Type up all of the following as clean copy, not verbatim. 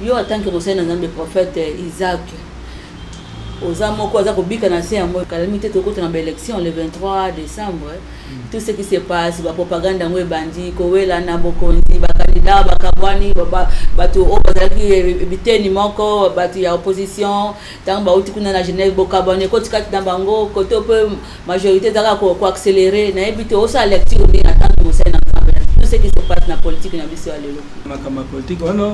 Yo en tant que mosali na Nzambe prophète Isaac oza moko aza kobika na se yango kalami te tokota na baélection le 23 décembre mm. tout ce qui se passe bapropagande yango ebandi kowelana bokonzi bakandida bakabwani bato oyo bazalaki eh, biteni moko bato ya opposition ntango bauti kuna na genève bokabwani ekoti kati na bango kote mpe majorité ezalaka koaccéléré nayebi te osala lecture nini en tant que mosali na nzambe na tout ce qui se passe na politique na biso ya lelo makambo ya politique wana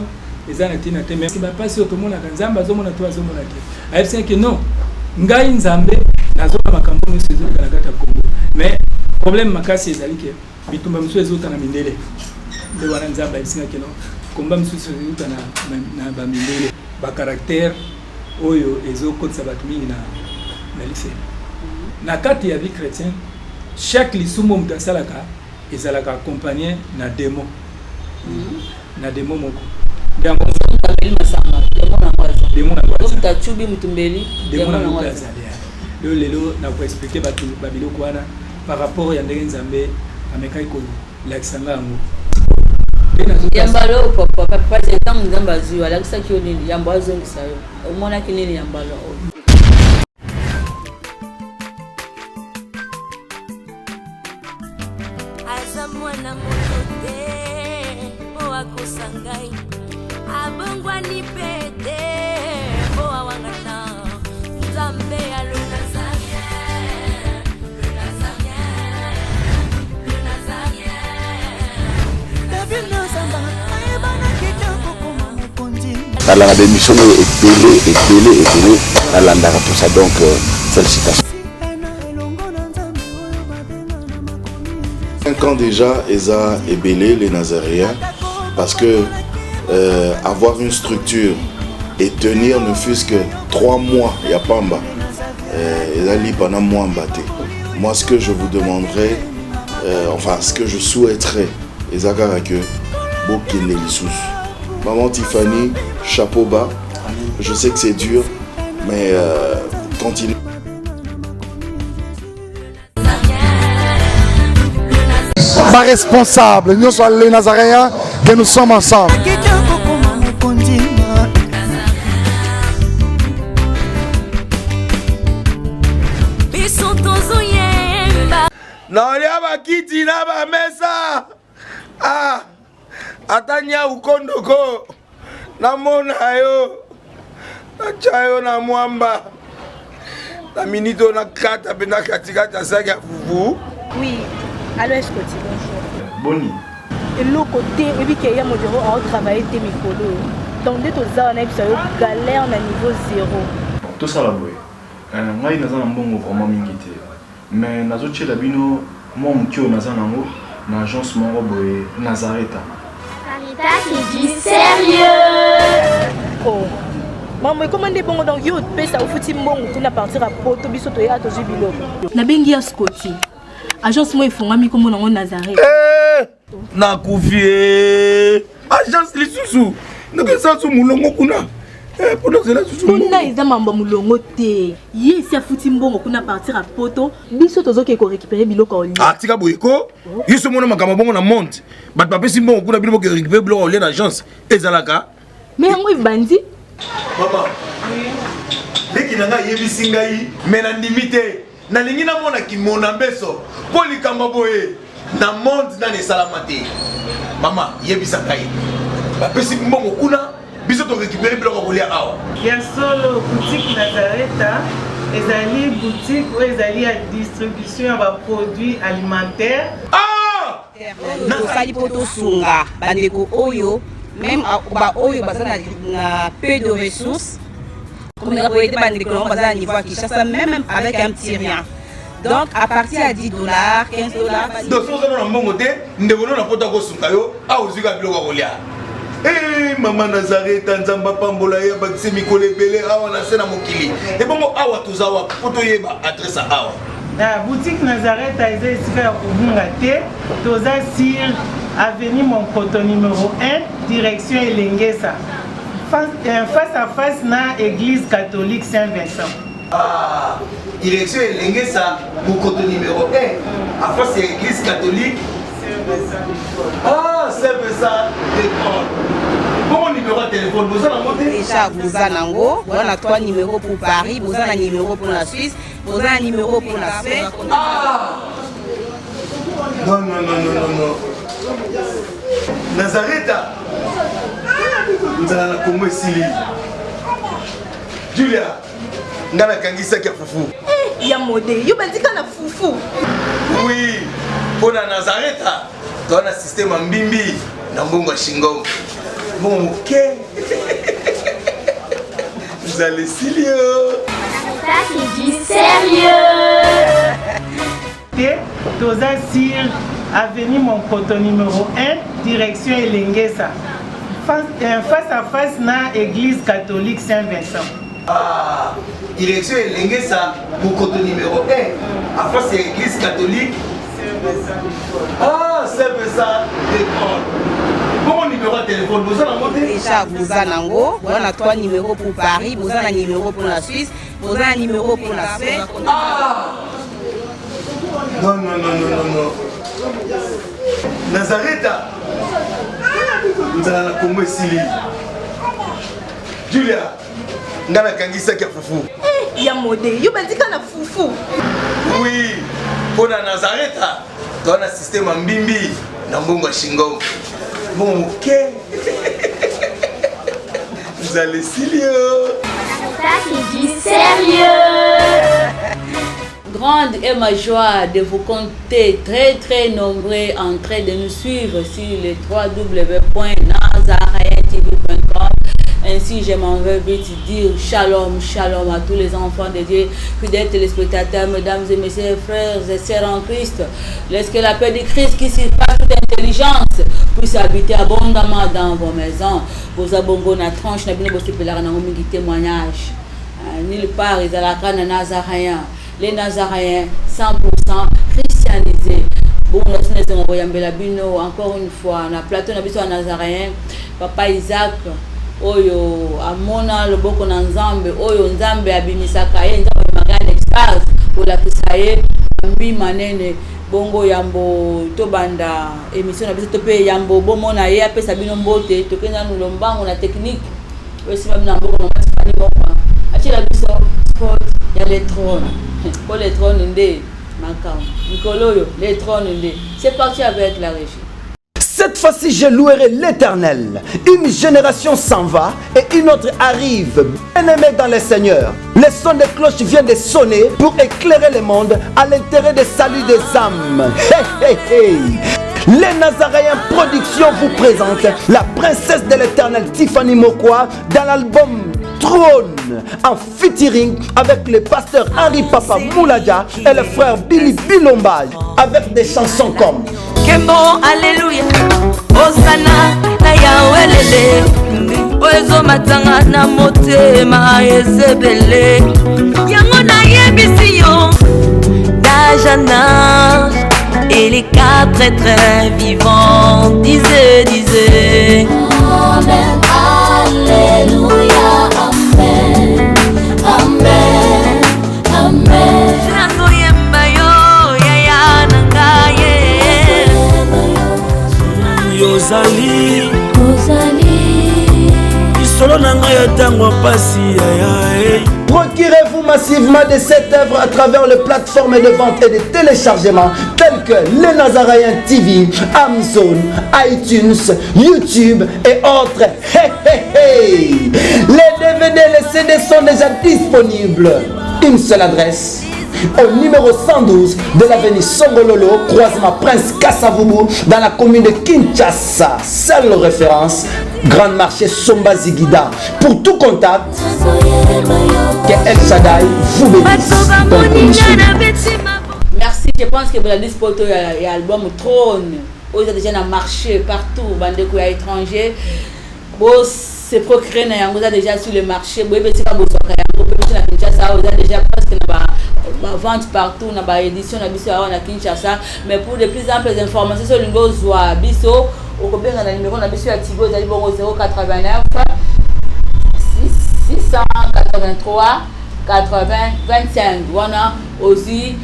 eza na ntina te mais bapasi oyo tomonaka nzambe azomona to azomona te ayebisaki ke non ngai nzambe nazona makambo nyonso ezoleka na kati ya congo mais problème makasi ezali ke bitumba mosusu ezouta na mindele nde wana nzambe ayebisaki ke non komba mosusu ezouta na, na, na bamindele bacaractère oyo ezokotisa bato mingi na, na lifelo na kati ya vie chrétienne chaque lisumu moto asalaka ezalaka accompagné na démon mm -hmm. na démon moko nde yango démon nango acubi motu mbeli démon nango azali lelo lelo nakoexplike bato babiloko wana par rapport ya ndenge nzambe amekaki kolakisa nga yango Yambalo oyo papa papa ntango nzambe azwi yo alakisaki yo nini yambo azongisa yo omonaki nini yambalo oyo aza mwana moto te mpo akosa ngai abongwani mpe te mpo awangana nzambe ya nalanda baémission oyo ebele ebele ebele nalandaka tout ça donc euh, félicitations 5 ans déjà eza ebele les nazaréens parce que euh, avoir une structure et tenir ne fût-ce que 3 mois ya pamba euh, eza lipa na mwamba te moi ce que je vous demanderais euh, enfin ce que je souhaiterais eza kaka que bokende lisusu maman Tiffany chapeau bas je sais que c'est dur mais euh, continue baresponsable nyonso ya les nazaréens que nous sommes ensemble naolia bakiti na bamesa ah, ata nyau kondoko namona yo natya yo na mwamba na minute oyo nakata mpenza katikati ya saki ya fufu oui allo escoti bonjour boni eloko te oyebi ke ya modero aotravaille te mikolo oyo donc nde toza wana yebisa yo galère na niveau zéro tosala boye euh, ngai naza na mbongo vraiment mingi te Mais nazo tiela bino mwa moke oyo naza nango na agence moko boye Nazareta. Sarita c'est du sérieux. Oh. Maman ekoma nde bongo donc yo opesa ofuti mbongo kuna partir ya poto biso toya tozwi biloko. Nabengi ya Scotty. Agence moko efongwami kombo nango Nazareth. Eh! Nakufi eh! Agence lisusu. Nokesa su mulongo kuna. Eh, mpona ozela susu kuna eza mambo ya molongo te ye esi afuti mbongo kuna partir ya poto biso tozokende korécupere biloko ya olia ah, tika boye ko oh. ye so omona makambo bongo na monde bato bapesi mbongo kuna bino boke récupere biloko ya olia na agence ezalaka me yango ebandi mama leki na ngai ayebisi ngai me nandimi te nalingi namona kimona mbeso mpo likambo boye na monde nani esalama te mama yebisa ngai bapesi mbongo kuna biso torécupere biloko ya kolia awa ya solo boutique nazareta ezali boutique oyo ezali ya distribution ya baproduit alimentaire ah! tosali mpo tosunga bandeko oyo meme baoyo baza na peu de ressources komeka koyede bandeko yango baza na niveau ya kinshasa meme avec un petit rien donc à partir ya 10 dollars 15 dollars donc soki oza na mbongo te ndeko no na poto akosunga yo awa ozwi kaka biloko ya kolia Hey, eh, mama nazareta nzambe apambola ye abakisi mikolo ebele awa na se na mokili ebongo awa toza wapi mpo toyeba adresse ya awa Na boutique Nazareth eza esika ya kobunga te. Toza sur avenue Monkoto numéro 1, direction Elengesa. Face, euh, face à face na église catholique Saint-Vincent. Ah, direction Elengesa, Monkoto numéro 1, à face ya église catholique Saint-Vincent. Ah, Saint-Vincent de Paul. Bongo numéro ya téléphone boza nango te? Déjà boza nango, boza na 3 numéros pour Paris, boza na numéro pour la Suisse, boza na numéro pour la Spain. Ah non non non non non non. Nazareta. Nzala na Congo esili. Julia, nga nakangisaki ya fufu. Eh, ya mode, yo bandika na fufu. Oui, mpo na Nazareta toza na système ya mbimbi na mbongo ya shingom. Mbongo moke. Nzala esili yo. Ça, c'est du sérieux. Te, toza sur avenue Monkoto numéro 1, direction Elengesa. Face, euh, face à face na église catholique Saint-Vincent. Ah, direction Elengesa, Mokoto numéro 1, à face ya église catholique Saint-Vincent. Ah, Saint-Vincent de Paul. Bongo numéro ya téléphone, boza nango te? Déjà boza nango, boza na 3 numéros pour Paris, boza na numéro pour la Suisse, boza na numéro pour la Spain. Ah Non, non, non, non, non, non. Nazareta. Nzala na Congo esili. Julia, nga nakangisaki ya fufu. Eh, ya mode, yo bandika na fufu. Oui, mpo na Nazareta, toza na système ya mbimbi na mbongo ya shingom. Mbongo moke. Nzala esili yo. Ça, c'est du sérieux. Grande est ma joie de vous compter très très nombreux en train de nous suivre sur le www.nazareentv.com. Ainsi, je m'en vais vite dire shalom, shalom à tous les enfants de Dieu, fidèles téléspectateurs, mesdames et messieurs, frères et sœurs en Christ. Laisse que la paix de Christ qui surpasse toute intelligence puisse habiter abondamment dans vos maisons. Boza bongo na tranche na bino bosepelaka nango mingi témoignage. Nulle part ezalaka na Nazaréen. Les Nazaréens 100% christianisés. Bongo na biso na esengo koyambela bino encore une fois na plateau na biso ya Nazaréen papa Isaac oyo amona loboko na Nzambe oyo Nzambe abimisaka ye Nzambe abimaka ye na extase kolakisa ye mbi manene bongo yambo tobanda émission na biso to mpe yambo bomona ye apesa bino mbote tokende nanu lombango na technique oyo esimbami na maboko mama Tiffany Mokwa atiela biso spot ya le trône mpo le trône nde makambo mikolo oyo le trône nde c'est parti avec la régie. Cette fois-ci, je louerai l'Éternel. Une génération s'en va et une autre arrive, bien-aimée dans le Seigneur. Le son des cloches vient de sonner pour éclairer le monde à l'intérêt des salut des âmes. Hey, hey, hey. Les Nazaréens Productions vous présentent la princesse de l'éternel Tiffany Mokwa dans l'album Trône en featuring avec le pasteur Henri Papa Mouladia et le frère Billy Bilomba avec des chansons comme Kembo, Alléluia, Hosanna, na Yahweh oyo ezomatanga na motema ezebele yango nayebisi yo d'âge en âge et les quatre êtres vivants disaient disaient Amen, Alléluia, Amen, Amen, Amen. Nazoyemba yo yaya na ngai ye. Yozali lisolo na ngai ya ntango ya mpasi yaya. Procurez-vous massivement de cette œuvre à travers les plateformes de vente et de téléchargement telles que les Nazaréens TV, Amazon, iTunes, YouTube et autres. Hey, hey, hey. Les DVD et les CD sont déjà disponibles. Une seule adresse au numéro 112 de l'avenue Songololo, croisement Prince Kasavubu, dans la commune de Kinshasa. Seule référence, Grande Marché Somba Zigida. Pour tout contact, que El Shaddai vous bénisse. Bonne commission. Merci, je pense que bolandi spot oyo ya, ya album Trône oyo eza déjà na marché partout bandeko ya étranger bo se procurer na yango eza déjà sur le marché boyebi esika bozwaka yango mpe biso na Kinshasa awa eza déjà presque na ba ba vente partout na ba édition na biso awa na Kinshasa. Mais pour de plus amples informations soki olingi ozwa biso okobenga na numéro na biso ya Tigo ezali bongo 089 683 80 25 wana ozwi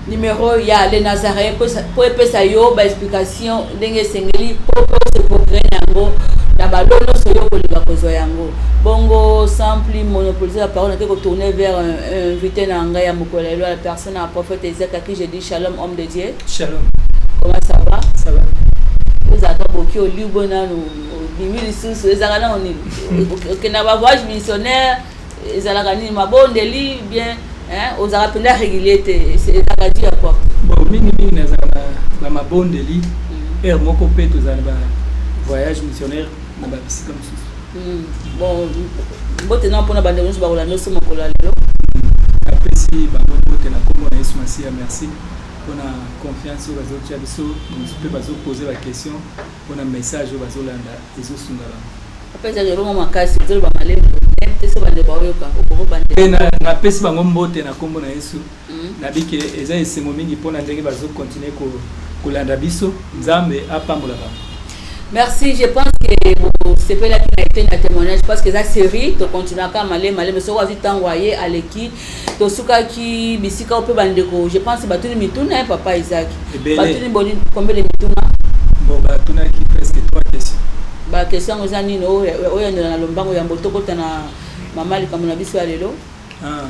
numéro ya le Nazaréen mpo epesa yo ba explication ndenge esengeli mpo mpe ose procurer na yango. Na balo nyonso yo okolinga kozwa yango. Bongo sans plus monopoliser la parole, nake kotourner vers un invité na ngai ya mokolo ya lelo, la personne ya prophète Isaac, à qui je dis shalom, homme de Dieu. Shalom. Comment ça va? Ça va. Ozalaka boki olibo nanu obimi lisusu, ezalaka nano nini? Okenda ba voyage missionnaire, ezalaka nini? Mabondeli bien, ozalaka mpenza régulier te, ezalaka dû à quoi? Bon, mingimingi nazala na bamabondeli, heure moko mpe tozala na ba voyage missionnaire na babisika mosusu. Bon, mbote na mpona bandeko nyonso bakolanda oso mokolo ya lelo. Napesi bango mbote na nkombo na Yesu Masiya. Merci mpona confiance oyo bazotia biso, mosusu mpe bazopose baquestion mpona message oyo bazolanda ezosunga bango. Apesaka elongo makasi, ozoloba malembe te so bandeko baoyoka okoko. Mpe napesi bango mbote na nkombo na Yesu. Nabike eza esengo mingi mpona ndenge bazokontinue kolanda biso. Nzambe apambola bango. Merci. Je pense que bosepelaki na eteni ya témoignage, parce que eza série, tokontinuaka malemi malemi. Soki azwi ntango aye aleki, tosukaki bisika oyo mpe bandeko, je pense, batuni mituna ye papa Isaac. Ebele. Batuni boni, combien de mituna? Bon, batunaki presque trois questions. Baquestion yango eza nini? Oyo yandola na lombango yambo tokota na mama likambo na biso ya lelo. Ah,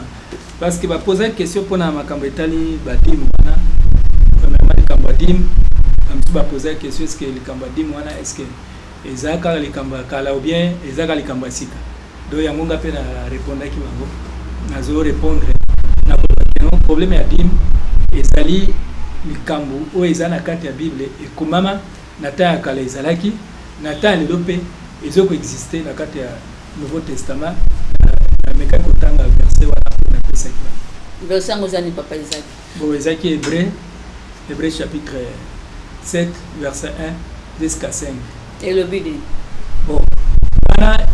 parce que bapozaki question mpona makambo etali badîme wana. Premièrement, likambo ya dîme, bamosusu bapozaki question: est ce que likambo ya dîme wana, est ce que eza kaka likambo ya kala ou bien eza kaka likambo ya sika? Donc yango nga mpe na répondaki bango, nazo répondre na koloba que non, problème ya dîme ezali likambo oyo eza na kati ya Bible, ekomama na temps ya kala, ezalaki na temps ya lelo mpe ezokoexiste na kati ya Nouveau Testament. Namekaki kotanga verset wana mpo napesaki bango. Verset yango eza nini, papa Isaac? Bon, ezalaki Hébreu chapitre 7, verset 1 jusqu'à 5. Elobi nini? Bon, wana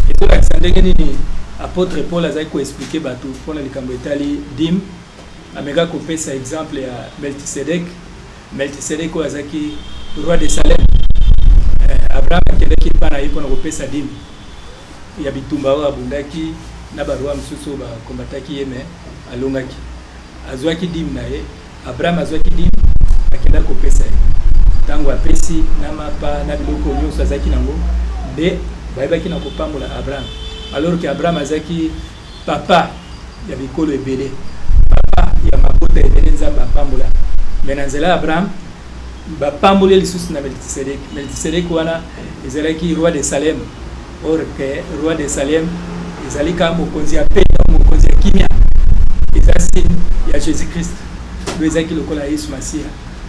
ezolakisa ndenge nini apôtre Paul azalaki koexpliquer bato mpona likambo etali dîme. Amekaki kopesa exemple ya Melchisedek. Melchisedek oyo azalaki roi de Salem. Abraham akendaki epai na ye mpona kopesa dîme ya bitumba oyo abundaki na baroi mosusu oyo bakombataki ye, mais alongaki. Azwaki dîme na ye. Abraham azwaki dîme, akendaki kopesa ye. Ntango apesi na mapa na biloko nyonso azalaki nango, nde bayebaki na kopambola Abraham, alors que Abraham azalaki papa ya bikolo ebele, papa ya mabota ebele. Nzambe apambola, mais na nzela ya Abraham bapamboli ye lisusu na Melchisedek. Melchisedek wana ezalaki roi de Salem, or que roi de Salem ezali kaka mokonzi ya paix, mokonzi ya kimia, eza signe ya Jésus Christ. Do ezalaki lokola Yesu Masiya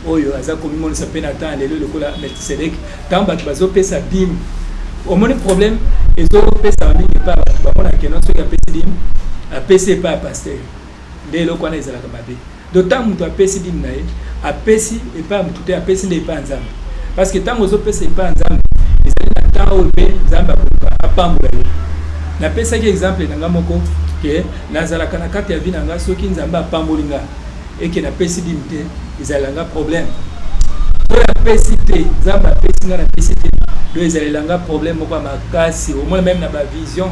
oyo aza komimonisa mpe na temps ya lelo lokola Melchisedek. Ntango bato bazopesa dîme, omoni problème ezopesama mingi epai ya bato, bamona que non, soki apesi dîme, apesi epai ya pasteur. Nde eloko wana ezalaka mabe. Donc ntango moto apesi dîme na ye, apesi epai ya motu te, apesi nde epai ya Nzambe, parce que ntango ozopesa epai ya Nzambe, ezali na temps oyo mpe Nzambe akoluka apambola yo. Napesaki exemple na nga moko ke nazalaka na kati ya vie na nga, soki Nzambe apamboli nga eke napesi dîme te, ezalela nga problème. Oyo apesi te, Nzambe apesi nga, napesi te, donc ezalela nga problème moko ya makasi. Omona même na bavision,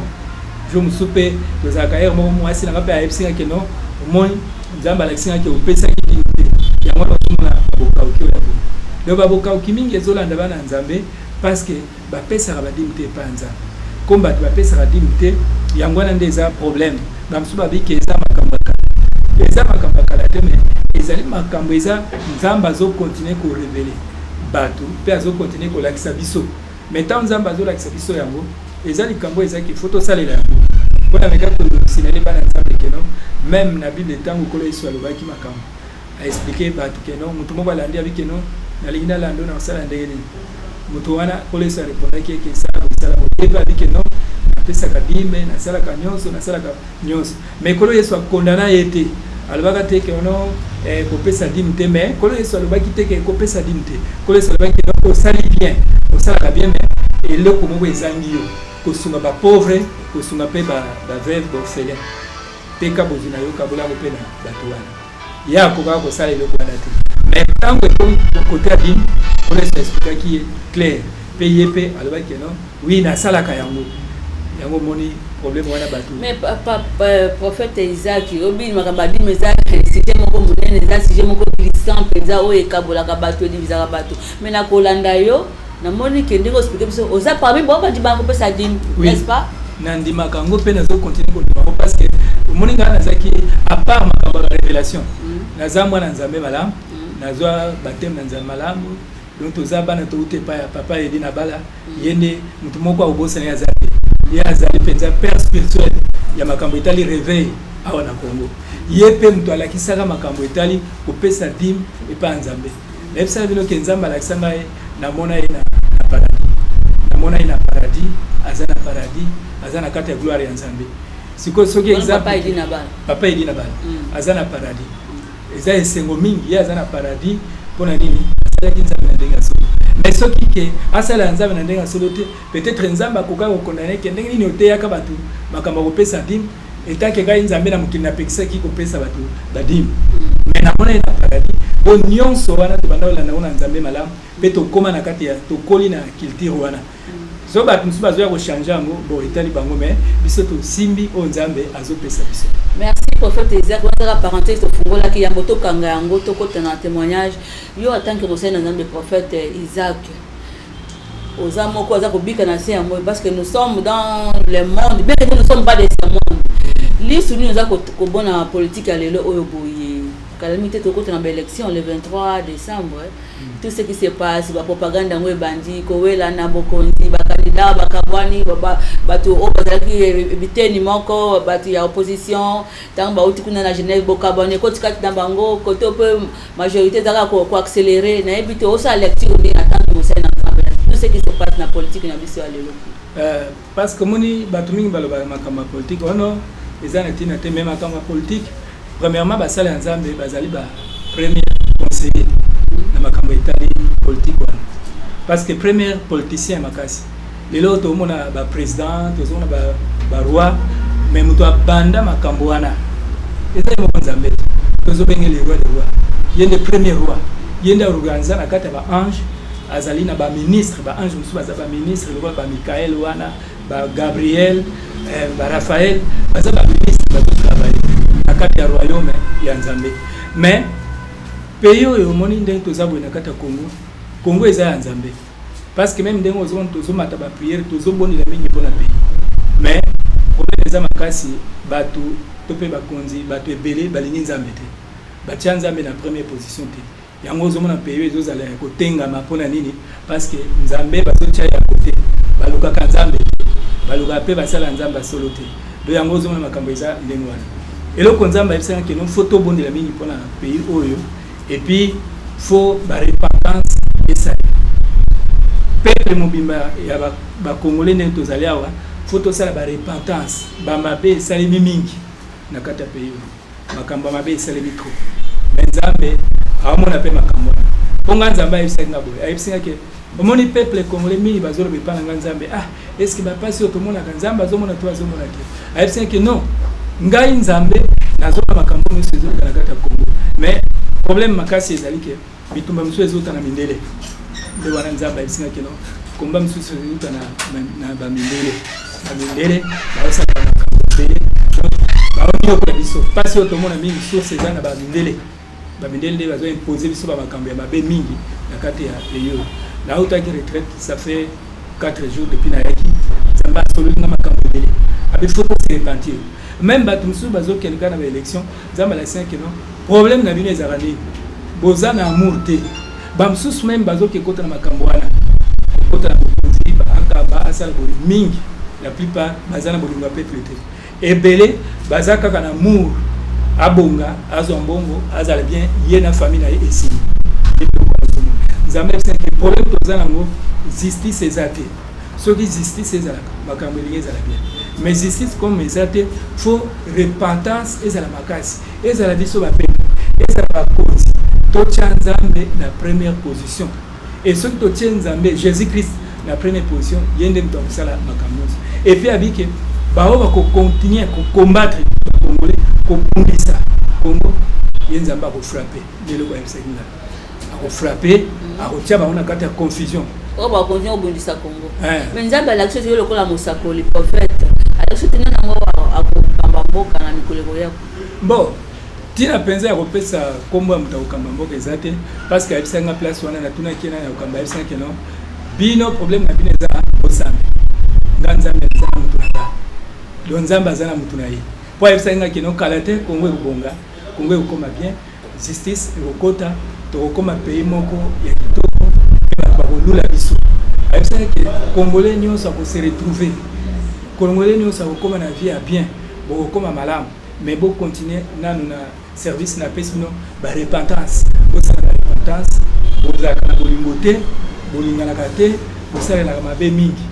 jour mosusu mpe tozalaka heure moko, mwasi na nga mpe ayebisi nga que non, omoni Nzambe alakisi nga ke opesaki dîme te. Yango wana ozomona babokauki oyo ya boye. Donc babokauki mingi ezolanda bana ya Nzambe parce que bapesaka badîme te epai ya Nzambe. Comme bato bapesaka dîme te, yango wana nde eza problème. Bamosusu babiki eza makambo ya kala. Eza makambo ya kala te, mais ezali makambo eza Nzambe azokontinue korévéler bato mpe azokontinue kolakisa biso. Mais ntango Nzambe azolakisa biso yango, eza likambo ezaki faut tosalela yango. Mpona meka kosignaler bana Nzambe que non, même na Bible, ntango Nkolo Yesu alobaki makambo, aexpliquer bato que non, moto moko alandi, abi que non, nalingi nalanda na kosala ndenge nini? Moto wana, Nkolo Yesu arépondaki eke esala boye, esala boye. Ye mpe abi que non, napesaka dîme, nasalaka nyonso, nasalaka nyonso. Mais Nkolo Yesu akondana ye te, alobaka te que non, kopesa dîme te. Mais Nkolo Yesu alobaki te ke kopesa dîme te. Nkolo Yesu alobaki que osali bien, osalaka bien, mais eloko moko ezangi yo: kosunga bapauvre, kosunga mpe baveuve, baorphelin. Teka bozwi na yo, kabolango mpe na bato wana. Ye akokaka kosala eloko wana te. Mais ntango ekomi côté ya dîme, Nkolo Yesu aexplikaki ye clair, mpe ye mpe alobaki non, oui, nasalaka yango. Yango omoni problème wana bato. Mais papa prophète Isaac, obi makambo ya dîme eza sujet moko monene, eza sujet moko glissant mpenza oyo ekabolaka bato, edivisaka bato. Mais na kolanda yo Namoni ke ndenge oexplique biso, oza parmi bango bandimaka kopesa dime, n'est-ce pas? Nandimaka yango mpe nazocontinue kondima yango parce que omoni ngai nazalaki, à part makambo ya révélation, naza mwana Nzambe malamu, nazwa baptême na Nzambe malamu. Donc toza bana, touti epai ya papa Edi na bala. Ye nde motu moko akobosana ye aza te. Ye azali mpenza père spirituel ya makambo etali réveil awa na Congo. Ye mpe moto alakisaka makambo etali kopesa dime epai ya Nzambe. Nayebisaka bino ke Nzambe alakisa ngai, namona ye na paradis, namona ye na paradis, aza na paradis, aza na kati ya gloire ya Nzambe. Sikoyo soki exemple, papa Edi na bala, papa Edi na bala aza na paradis, eza esengo mingi. Ye aza na paradis mpona nini? Asalaki Nzambe na ndenge ya solo. Mais soki ke asala Nzambe na ndenge ya solo te, peut-être Nzambe akokaki kokondane ke ndenge nini oteyaka bato makambo ya kopesa dime, etake ngai Nzambe na mokili napekisaki kopesa bato badime. Mais namona ye na paradis. Po nyonso wana tobanda kolanda ngo na Nzambe malamu mpe tokóma na kati ya, tokoli na culture wana. So bato mosusu bazoya kochange yango, bon, etali bango, mais biso tosimbi oyo Nzambe azopesa biso. Merci, prophète Isaac. Wana kaka parenthèse tofungolaki yango, tokanga yango, tokota na témoignage. Yo en tant que mosali na Nzambe, prophète Isaac, oza moko aza kobika na se yango, parce que nous sommes dans le monde, bien que nous ne sommes pas de ce monde. Lisu nini oza kobona politique ya lelo oyo boye? Kalami te, tokota na baélection le 23 décembre. Tout ce qui se passe, bapropagande yango ebandi kowela na bokonzi, bacandidat bakabwani, bato oyo bazalaki biteni moko, bato ya opposition, ntango bauti kuna na Genève, bokabwani ekoti kati na bango. Kote mpe majorité ezalaka koaccéléré. Nayebi te osala lecture ndenge en tant que mosali na Nzambe, tout ce qui se passe na politique na biso ya lelo. Parce que omoni, bato mingi balobaka makambo ya politique wana eza na ntina te, mais makambo ya politique, premièrement, basala ya Nzambe bazali ba premier conseiller na makambo etali politique wana, parce que premier politicien makasi lelo, tozomona baprésident, tozomona baroi, mais moto abanda makambo wana eza ye moko Nzambe te. Tozobenge le roi de roi, ye nde premier roi, ye nde aorganiza na kati ya baange. Azali na baministre, baange mosusu baza baministre lokola bamikael wana, bagabriel, baraphael, baza baministre, bazotravaille na kati ya royaume ya Nzambe. Mais pays oyo omoni ndenge toza boye na kati ya Congo, Congo eza ya Nzambe, parce que même ndenge ozomona tozomata baprière, tozobondela mingi mpona pays, mais problème eza makasi, bato to mpe bakonzi, bato ebele balingi Nzambe te, batia Nzambe na première position te. Yango ozomona pays oyo ezozala ya kotengama. Mpona nini? Parce que Nzambe bazotia yango te, balukaka Nzambe te, balukaka mpe basala Nzambe ya solo te. Do yango ozomona makambo eza ndenge wana. Eloko Nzambe ayebisaka ke non, faut tobondela mingi mpona pays oyo, et puis faut barepentance esali peuple mobimba ya bacongolais. Ndenge tozali awa, faut tosala barepentance. Bamabe esalemi mingi na kati ya pays oyo, makambo ya mabe esalemi trop, mais Nzambe aomona mpe makambo wana. Mpo nga Nzambe ayebisaki nga boye, ayebisi nga ke omoni peuple congolais mingi bazoloba epa na nga Nzambe: ah, est ce que bapasi oyo tomonaka, Nzambe azomona to azomona te? Ayebisi nga ke non, ngai Nzambe nazomona makambo nyonso ezoleka na kati ya Congo, mais problème makasi ezali ke bitumba mosusu ezota na mindele. Nde wana Nzambe ayebisi nga ke non, komba mosusu ezota na bamindele. Bamindele baosala makambo ebele, baoniokola biso. Mpasi oyo tomona mingi, source eza na bamindele. Bamindele nde bazoimpose biso bamakambo ya mabe mingi na kati ya pays oyo. Nautaki retraite, ça fait 4 jours depuis nayaki. Nzambe asololi nga makambo ebele, abi faut se repentir. Même bato mosusu bazokende kaka na baélection, Nzambe alakisi ke non, problème na bino ezalaka nini? Boza na amour te. Bamosusu même bazoke kota na makambo wana, kokota na bokonzi, akaba asala boye mingi, la plupart baza na bolingo ya peuple te. Ebele baza kaka na amour abonga, azwa mbongo, azala bien, ye na famille na ye, esili. Nzambe ayebisaki problème toza nango, justice eza te. Soki justice ezalaka, makambo elingi ezala bien, mais justice comme eza te, faut repentance ezala makasi, ezala biso bapeuple, ezala bakonzi, totya Nzambe na première position. Et soki totie Nzambe, Jésus Christ, na première position, ye nde moto akosala makambo nyonso. Et puis abike bao bakocontinue kocombattre bacongolais, kobundisa Congo, ye Nzambe akofrappe. Nde eloko ayebisaki nga, akofrappe, akotia bango na kati ya confusion. Oyo bakontinue kobundisa Congo. Mais Nzambe alakisi ete yo lokola mosakoli, prophète, alakisi ete nani yango akokamba mboka na mikolo ekoya? Bon, ntina mpenza ya kopesa nkombo ya moto akokamba mboka eza te, parce que ayebisaki nga place wana, natunaki ye nani akokamba, ayebisaki non. Bino problème na bino eza bosambe. Nga Nzambe aza na mutu na nga. Donc Nzambe aza na mutu na ye. Po ayebisaki nga kino kala te Congo ekobonga, Congo ekokoma bien, justice ekokota, tokokoma pays moko ya kitoko mpe bato bakolula biso. Ayebisaki ke Congolais nyonso ako se retrouver. Congolais nyonso akokoma na vie ya bien, bokokoma malamu. Mais bo continuer nanu na service na pesi bino ba repentance bosala ba repentance bozalaka na bolingo te bolinganaka te bosalelaka mabe mingi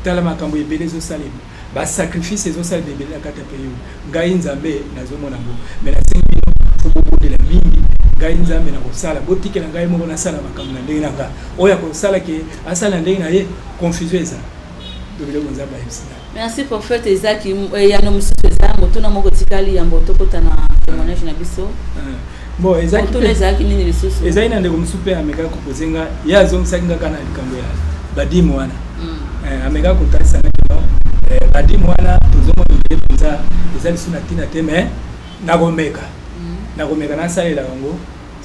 tala makambo ebele ezosalema basacrifice ezosalema ebele na kati ya pays oyo ngai nzambe nazomona yango me nasengi bino fo bobondela mingi ngai nzambe nakosala botikela ngai moko nasala makambo na ndenge na nga oyo akosala ke asala na ndenge na ye confusion eza do biloko nzambe ayebisi ngai. Merci prophète Ezaki eyano mosusu eza motuna moko etikali yambo tokota na témoignage na biso. Eh, bon ezaki motuna ezalaki nini lisusu? Ezali na ndeko mosusu mpe amekaki kopose nga ye azongisaki nga kaka na likambo ya badime wana eh, amekaki kotalisa nga kino eh, badime wana tozomona ebele mpenza eza lisusu na ntina te mais nakomeka nakomeka nasalela yango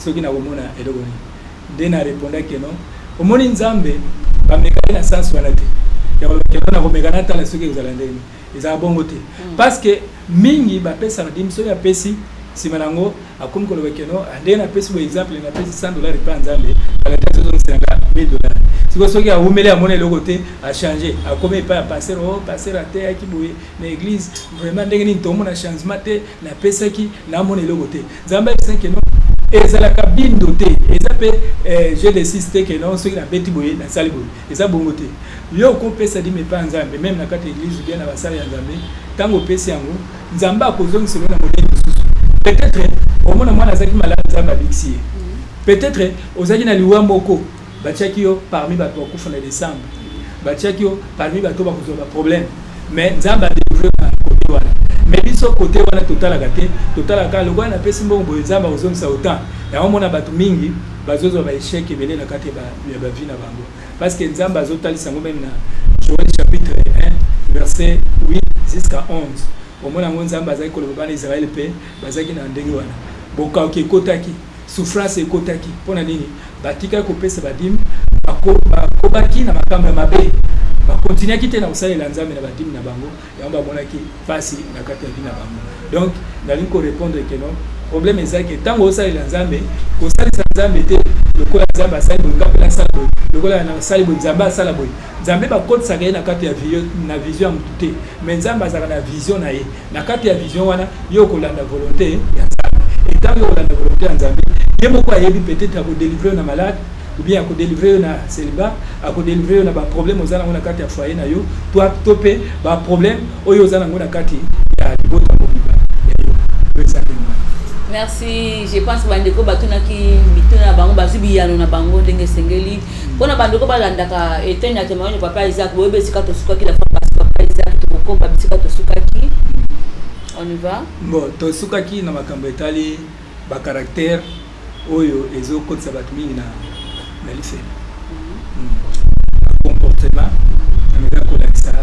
soki nakomona eloko nini nde na reponda que non omoni nzambe bameka ye na sens wana te ya koloba que non nakomeka natala soki ekozala ndenge nini ezala bongo te mm. parce que mingi bapesaka dimi soki apesi nsima na yango akomi koloba que non ah, ndenge napesi bo exemple napesi 100 dollar epai ya nzambe alata azozongisela nga 1000 dollar sikoyo soki awumeli amoni eloko te achange akomi epai ya pasteur o oh, pasteur ateyaki boye na église vraiment ndenge nini tomona changement te napesaki namona eloko te nzambe ayebisa ke non ezalaka bindo te eza mpe eh, jeu de 6 te ke non soki nabeti boye nasali boye eza bongo te yo okopesa dime epai ya nzambe meme na kati ya eglise bien na basali ya nzambe ntango opesi yango nzambe akozongisela na modele mosusu peut-être omona mwana azalaki malade nzambe abikisi ye peut-être ozalaki na liwa moko batiaki yo parmi bato bakufa na decembre batiaki yo parmi bato bakozwa baproblème mais nzambe adelivre na kote wana mais biso kote wana totalaka te totalaka kaka lokola napesi mbongo boye nzambe akozongisa autant yango omona bato mingi bazozwa baechec ebele na kati ya bavie na bango parce que nzambe azotalisa yango meme na joel chapitre 1 verset 8 jusqu'à 11 omona yango nzambe azalaki koloba bana israele mpe bazalaki na ndenge wana bokauki ekotaki Souffrance ekotaki mpo na nini? Batikaki kopesa ba dime, bakobaki na makambo ya mabe, bakontinuaki te na kosalela Nzambe na ba dime na bango, yango bamonaki mpasi na kati ya vie na bango. Donc nalingi ko répondre que non, problème eza ke ntango osalela Nzambe, kosalisa Nzambe te lokola Nzambe asali boye, nga mpe nasala boye, lokola nasali boye, Nzambe asala boye. Nzambe bakotisaka ye na kati ya na vision ya motu te, mais Nzambe azalaka na vision na ye. Na kati ya vision wana, yo okolanda volonte ya Nzambe. Et ntango yo okolanda volonte ya Nzambe, ye moko ayebi peut-être akodelivre yo na malade ou bien akodelivre yo na celibat, akodelivre yo na ba problème oza nango na kati ya foyer na yo, to mpe ba problème oyo oza nango na kati ya libota mobimba ya yo. Oyo eza ndenge wana. Merci, je pense bandeko batunaki mituna na bango bazwi biyano na bango ndenge esengeli. Mpona bandeko balandaka eteni ya témoignage papa Isaac, boyebi esika tosukaki la fois passée papa Isaac, tokokoba bisika tosukaki. On y va? Bon, tosukaki na makambo etali ba caractère oyo ezokotisa bato mingi na na lifelo. Mm. Comportement eza kolakisa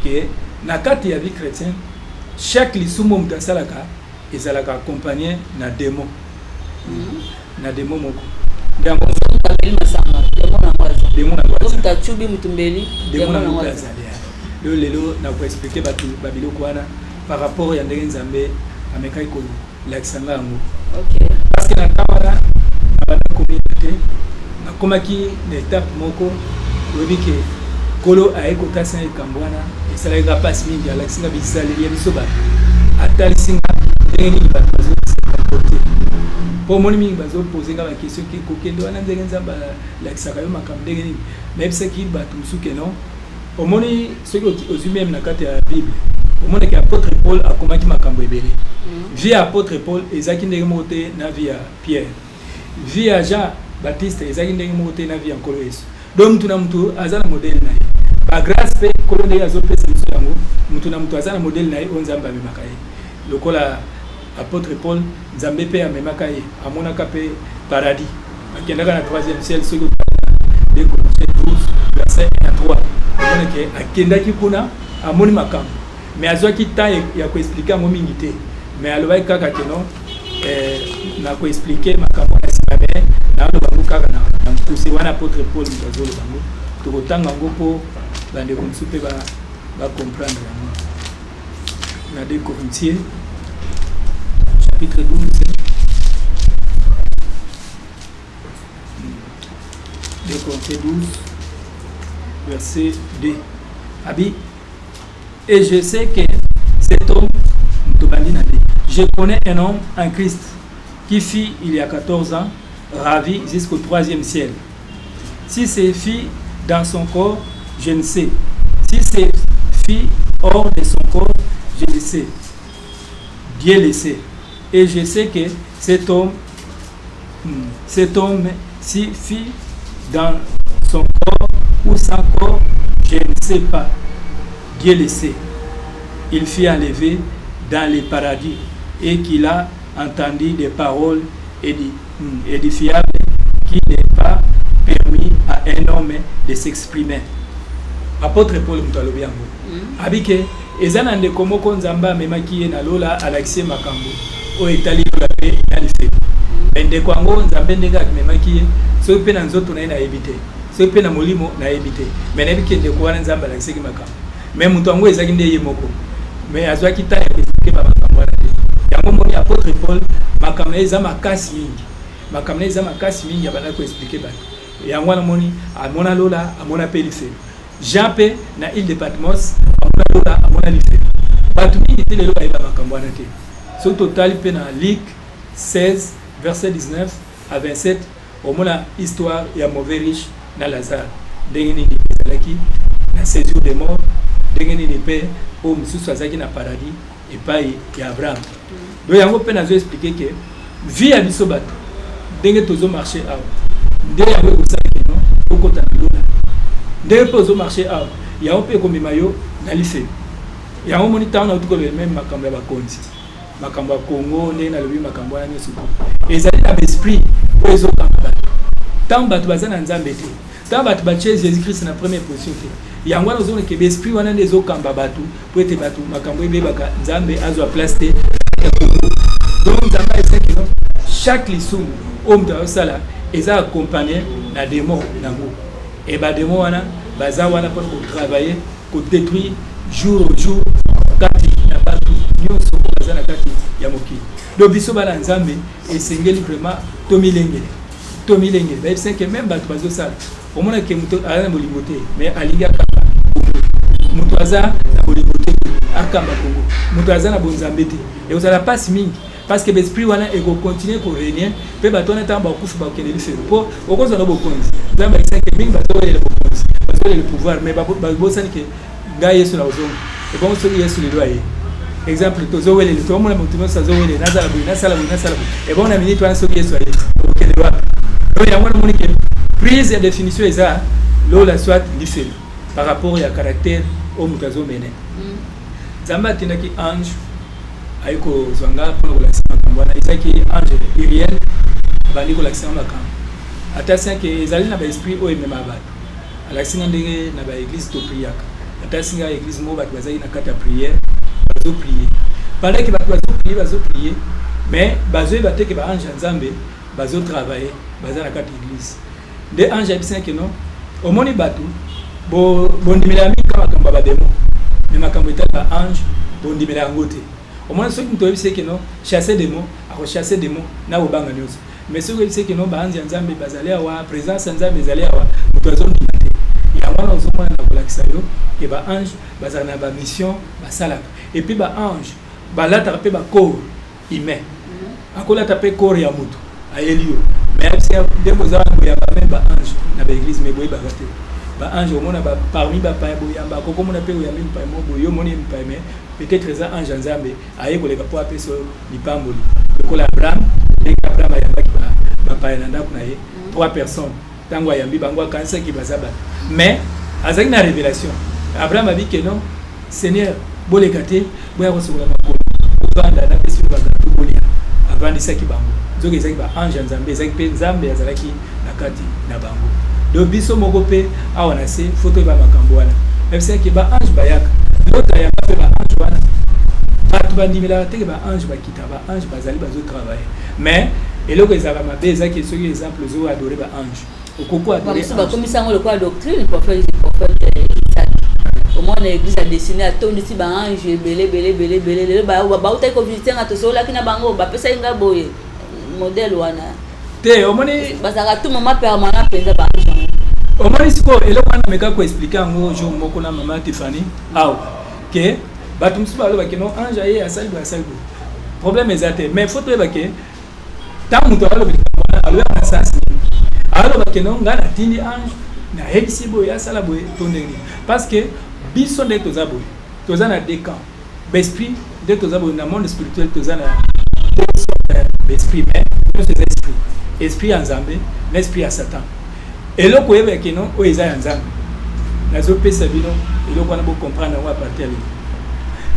ke na kati ya vie chrétienne chaque lisumu moto asalaka ezalaka accompagné na démon. Na démon moko. Nde yango moto ameli masanga démon nango aza. Démon nango aza. Moto acubi moto mbeli démon nango azali. Lelo lelo na ko expliquer bato ba biloko wana par rapport ya ndenge Nzambe amekaki kolakisa nga yango. Okay. Parce que na temps wana nabanda komina te nakomaki na étape moko oyebi ke Nkolo aye kotalisa nga likambo wana esalaki nga mpasi mingi alakisi nga bizaleli ya biso bato atalisi nga ndenge nini bato bazo se comporter mpo omoni mingi bazopose nga baquestion ke kokende wana ndenge nzambe alakisaka yo makambo ndenge nini nayebisaki bato mosusu ke non omoni soki ozwi meme na kati ya bible omonaki apôtre paul akomaki makambo ebele mm. vie ya apôtre paul ezalaki ndenge moko te na vie ya pierre vie ya jean baptiste ezalaki ndenge moko te na vie ya nkolo yesu donc mutu na mutu aza na modèle na ye ba grâce mpe nkolo ndenge azopesa biso yango mutu na mutu aza na modèle na ye oyo nzambe amemaka ye lokola apôtre paul nzambe mpe amemaka ye amonaka mpe paradis akendaka na troisième ciel soki 2 Corinthiens 12 verset 1 à 3 omonake akendaki kuna amoni makambo mais azwaki temps ya koexplike yango mingi te mais alobaki kaka ke non eh, na koexplike makambo wana nsima mais naoloba yango kaka na mokuse wana apôtre paul moto azoloba yango. Tokotanga yango mpo bandeko mosusu mpe bacomprendre yango. Na 2 Corinthiens chapitre 12, 2 Corinthiens 12 verset 2, abi: "Et je sais que cet homme", tobandi na 2, "Je connais un homme en Christ qui fut il y a 14 ans ravi jusqu'au troisième ciel. Si ce fut dans son corps, je ne sais. Si ce fut hors de son corps, je le sais. Dieu le sait. Et je sais que cet homme, si fut dans son corps ou sans corps, je ne sais pas. Dieu le sait. Il fut enlevé dans le paradis et qu'il a entendu des paroles édifiables qui n'est pas permis à un homme de s'exprimer." Apôtre Paul moto alobi yango. Abi ke eza na ndeko moko, Nzambe amemaki ye na lola, alakisi ye makambo oyo etali lola mpe na lifelo. Me ndeko yango, Nzambe ndenge amemaki ye, soki mpe na nzoto na ye nayebi te, soki mpe na molimo nayebi te, me nayebi ke ndeko wana Nzambe alakisaki makambo. Me moto yango ezalaki nde ye moko, me azwaki temps ya koexpliquer bamakambo wana te. Yango moni apôtre Paul, makambo na ye eza makasi mingi, makambo na ye eza makasi mingi, abandaki koexpliquer bato. Yango wana moni amona lola, amona mpe lifelo. Jean mpe na île de Patmos amona lola, amona lifelo. Bato mingi te lelo bayeba makambo wana te. Soki totali mpe na Luc 16 verset 19 à 27, omona histoire ya mauvais riche na Lazare, ndenge nini ezalaki na séjour de mort, ndenge nini mpe oyo mosusu azalaki na paradis epai ya Abraham. Donc yango mpe nazo expliquer ke vie ya biso bato, ndenge tozomarcher awa, nde yango ekosala kino okota na lola. Ndenge mpe ozomarcher awa, yango mpe ekomema yo na lifelo. Yango moni ntango nauti koloba même makambo ya bakonzi, makambo ya Congo, ndenge nalobi makambo wana nyonso, ezali na baesprit oyo ezokanga bato. Ntango bato baza na Nzambe te, ntango bato batie Jésus Christ na première position te, yango wana ozomona ke baesprit wana nde ezokamba bato po ete bato makambo ebebaka, Nzambe azwa place te ya Congo. Donc Nzambe ayebisaki no chaque lisumu oyo moto azosala eza accompagné na démon nango, e badémon wana baza wana mpona kotravailler, kodétruire jour au jour kati na bato nyonso oyo baza na kati ya mokili. Donc biso bana Nzambe, esengeli vraiment tomilengele, tomilengele. Bayebisaki même bato bazosala, omonake moto aza na bolingo te, mais alingi akamba Kongo. Moto aza na bolingo te, akamba Kongo. Moto aza na bonzambe te, ekozala mpasi mingi, parce que baesprit wana ekocontinuer korégner. Mpe bato wana, ntango bakufi, bakokende lifelo, mpo okozwa na bokonzi. Nzambe akisaki mingi, bazowelela bokonzi, bazowelela pouvoir, mais babosani ke ngai Yesu na kozonga. Ebongo soki Yesu lelo aye, exemple, tozowelele, tomona moto nyonso azowelele, nazala boye, nasala boye, nasala boye, ebongo na minute wana soki Yesu aye, okende wapi? Donc yango wana omoni ke prise ya définition eza lola soit lifelo par rapport ya caractère oyo moto azomene. Nzambe atindaki ange aye kozwa nga mpona kolakisa makambo wana. Ezalaki ange Uriel, abandi kolakisa nga makambo. Atasi ke ezali na baesprit oyo ememaka bato. Alakisi nga ndenge na baéglise topriaka. Atasi nga église moko, bato bazalaki na kati ya prière, bazoprier. Pendant ke bato bazoprier, bazoprier, mais bazoyeba te ke baange ya Nzambe bazotravailler, baza na kati ya église. Nde ange ayebisi ke non, omoni bato bondimela mingi ka makambo ya badémon, mais makambo etali baange bondimela yango te. Omoni, soki moto oyebisi ke non, chasse démon, akochasse démon na kobanga nyonso. Mais soki oyebisi ke non, baange ya Nzambe bazali awa, présence ya Nzambe ezali awa, moto azondima te. Yango wana ozomona na kolakisa yo ke baange bazala na bamission basalaka. Et puis baange balataka mpe bacorps humain, akolata mpe corps ya moto ayeli yo. Mais ayebisi ndenge oza wana, boyamba même baange na baéglise, mais boyebaka te. Baange omona parmi bapaya boyamba, akokomona mpe oyambi mopaya moko boye, yo omoni ye mopaya, mais peut-être eza ange ya Nzambe aye koleka mpo apesa yo lipamboli, lokola Abraham, ndenge Abraham ayambaki bapaya na ndako na ye, trois personnes. Ntango ayambi bango, akanisaki baza bato, mais azalaki na révélation. Abraham abi ke non, Seigneur, boleka te, boya kosokola makolo, bovanda, napesi bino bagâteau bolia. Avandisaki bango, nzoki ezalaki baange ya Nzambe, ezalaki mpe Nzambe azalaki na kati na bango. Donc biso moko mpe awa na se, faut toyeba makambo wana. Ebisaki baange bayaka, Lota ayamba mpe baange wana. Bato bandimelaka teke baange bakita, baange bazali, bazotravailler. Mais eloko ezalaka mabe ezalaki soki exemple ozoadorer baange. Okoki adorer. Bamosusu bakomisi yango lokola doctrine, prophète, prophète Isaac. Omona église adessine, atondisi baange ebele ebele ebele ebele. Lelo bautaki kovisite nga, tosololaki na bango, bapesaki nga boye modèle wana. Te, omoni. Bazalaka tout moment permanent mpenza, baange yango. Omoni sikoyo, eloko wana meka koexpliquer yango jour moko na mama Tiffany awa, ke bato mosusu balobaki no, ange aye, asali boye, asali boye. Problème eza te, mais faut toyeba ke ntango moto aloba likambo wana, alobaka na sens nini? Aloba ke no, ngai natindi ange, nayebisi boye, asala boye, to ndenge nini? Parce que biso nde toza boye, toza na deux camps baesprit. Nde toza boye na monde spirituel, toza na deux sortes ya baesprit, mais nyonso eza esprit: esprit ya Nzambe na esprit ya Satan. Eloko oyebaki no, oyo eza ya Nzambe, nazopesa bino eloko wana, bocomprendre yango à partir ya lelo.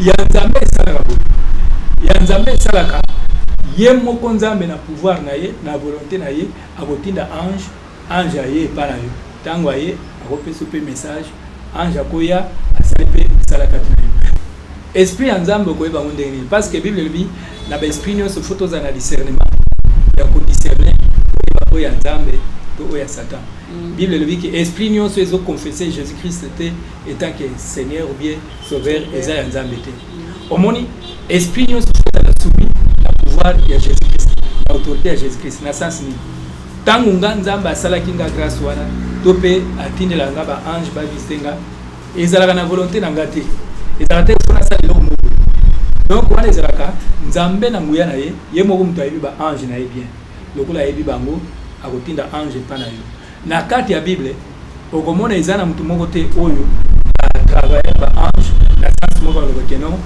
Ya Nzambe esalaka boye: ya Nzambe esalaka ye moko Nzambe na pouvoir na ye, na volonté na ye, akotinda ange. Ange aye epa na yo, ntango aye, akopesa mpe message. Ange akoya, asali mpe mosala kati na yo. Esprit ya Nzambe, okoyeba yango ndenge nini? Parce que Bible elobi na baesprit nyonso, faut tozala na discernement ya kodiscerner, koyeba oyo ya Nzambe to oyo ya Satan. Bible elobi ke esprit nyonso ezoconfesse Jésus Christ te étant que Seigneur ou bien Sauveur, eza ya Nzambe te. Omoni, esprit nyonso ezala soumis na pouvoir ya Jésus Christ, na autorité ya Jésus Christ. Na sens nini? Ntango nga Nzambe asalaki nga grâce wana, to mpe atindela nga baange bavisite nga, ezalaka na volonté na nga te, ezalaka te faut nasala eloko moko. Donc wana ezalaka Nzambe na nguya na ye, ye moko moto ayebi baange na ye bien. Lokola ayebi bango, akotinda ange epa na yo. Na kati ya Bible, okomona eza na motu moko te oyo atravaille baange na sens moko alobaki non,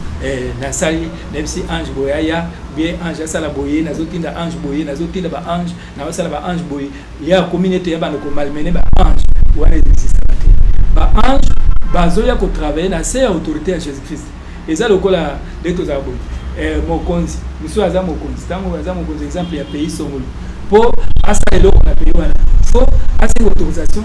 nasali, nayebisi ange boye aya, bien ange asala boye, nazotinda ange boye, nazotinda baange, naosala baange boye. Ye akomi nete ya banda komalmener baange. Wana existaka te. Baange bazoya kotravaille na se ya autorité ya Jésus Christ. Eza lokola nde tozala boye, mokonzi mosusu aza mokonzi. Ntango aza mokonzi, exemple ya pays songolo, mpo asala eloko na pays wana, faut asenga autorisation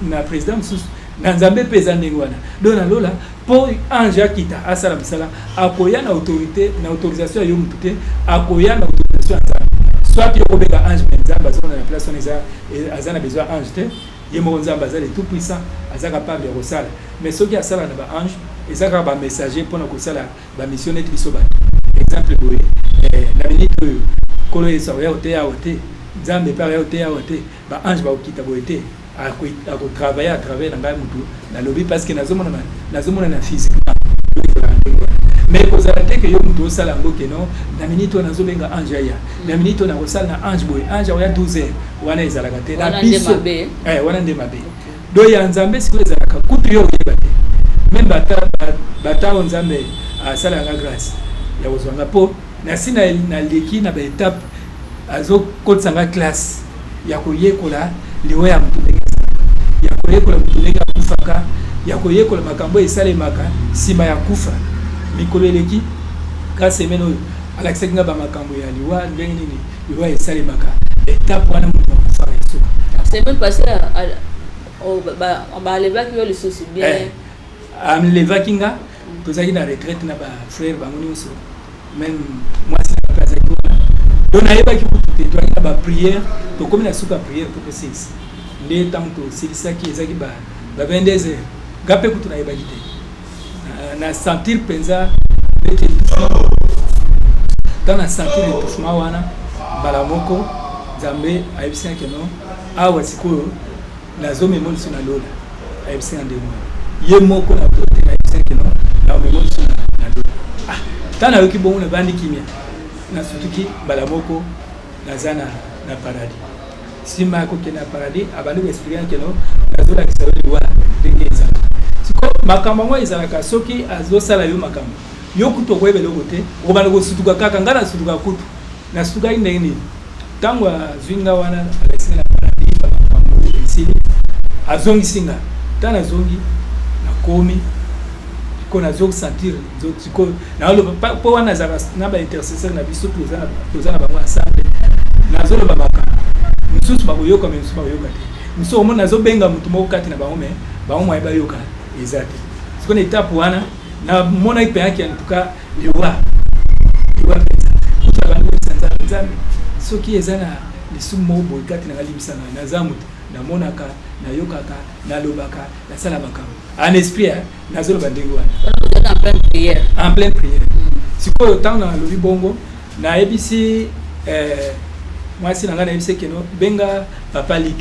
na président mosusu. Na Nzambe mpe eza ndenge wana. Donc na lola, mpo ange akita asala mosala, akoya na autorité, na autorisation ya yo motu te, akoya na autorisation ya Nzambe. Soit yo kobenga ange, mais Nzambe azonga na place wana, eza aza na besoin ange te. Ye moko Nzambe aza le tout puissant, aza capable ya kosala. Mais soki asala na baange, eza kaka bamessager mpona kosala bamission neti biso bato. Exemple boye, na minute oyo, Nkolo Yesu akoya koteya awa te, Nzambe mpe akoya koteya awa te, baange bakokita boye te. Akotravaille à travers na ngai motu nalobi, parce que nazomona na physiquement. Mais kozala te ke yo moto osala yango ke non, na minute oyo nazobenga ange aya, na minute oyo nakosala na ange boye, ange akoya 12 heures. Wana ezalaka te na biso, wana nde mabe. Do ya Nzambe sikoyo ezalaka kutu yo oyeba te. Même bata oyo Nzambe asalaka grâce ya kozwa nga, mpo nasi naleki na baétape, azokotisa nga classe ya koyekola liwa ya motu ndenge ya koyekola motu ndenge akufaka, ya koyekola makambo esalemaka nsima ya kufa. Mikolo eleki ka semaine oyo, alakisaki nga bamakambo ya liwa, ndenge nini liwa esalemaka, étape wana moto akufaka esuka. Semaine passée balevaki yo lisusu bien? Alevaki nga. Tozalaki na retraite na bafrère bango nyonso, même mwasi na mpe azalaki wana. Donc nayebaki kutu te. Toyaki na baprière, tokomi na suka prière po tosilisa. Nde ntango tosilisaki, ezalaki ba 22 heures. Nga mpe kutu nayebaki te. Na sentir mpenza neti étouffement. Ntango na sentir étouffement wana, mbala moko Nzambe ayebisi nga ke non, awa sikoyo nazomema liso na lola. Ayebisi nga ndenge wana, ye moko na autorité na ayebisi nga ke non, naomema liso na lola. Ah, ntango nayoki bongo, nabandi kimia, nasutuki mbala moko, naza na paradis. Nsima ya kokende na paradis, abandi koexpliquer ke non, nazolakisa yo liwa ndenge ezalaka. Siko makambo yango ezalaka, soki azosala yo makambo, yo kutu okoyeba eloko te, okobanda kosutuka kaka. Ngai nasutuka kutu, nasutukaki ndenge nini? Ntango azwi nga wana, alakisi nga na paradis, bamakambo esili, azongisi nga. Ntango nazongi, nakomi ko nazosentir nzoto sikoyo, naloba, mpo wana nazalaka na baintercesseur na biso, toza na bango ensemble. Nazoloba makambo mosusu, bakoyoka, mais mosusu bakoyoka te. Mosusu omoni nazobenga motu moko kati na bango, mais bango moye bayoka eza te. Sikoyo na étape wana, namonaki mpenaki, en tout cas liwa, liwa mpenza. Kutu abandi koyebisa Nzambe: Nzambe, soki eza na lisumu moko boye kati na nga, limbisa ngai, naza moto. Namonaka, nayokaka, nalobaka, nasala makambo en esprit, nazoloba ndenge wana. En pleine prière. En pleine prière. Sikoyo ntango nalobi bongo, nayebisi mwasi na ngai, nayebisi que non, benga papa Lik,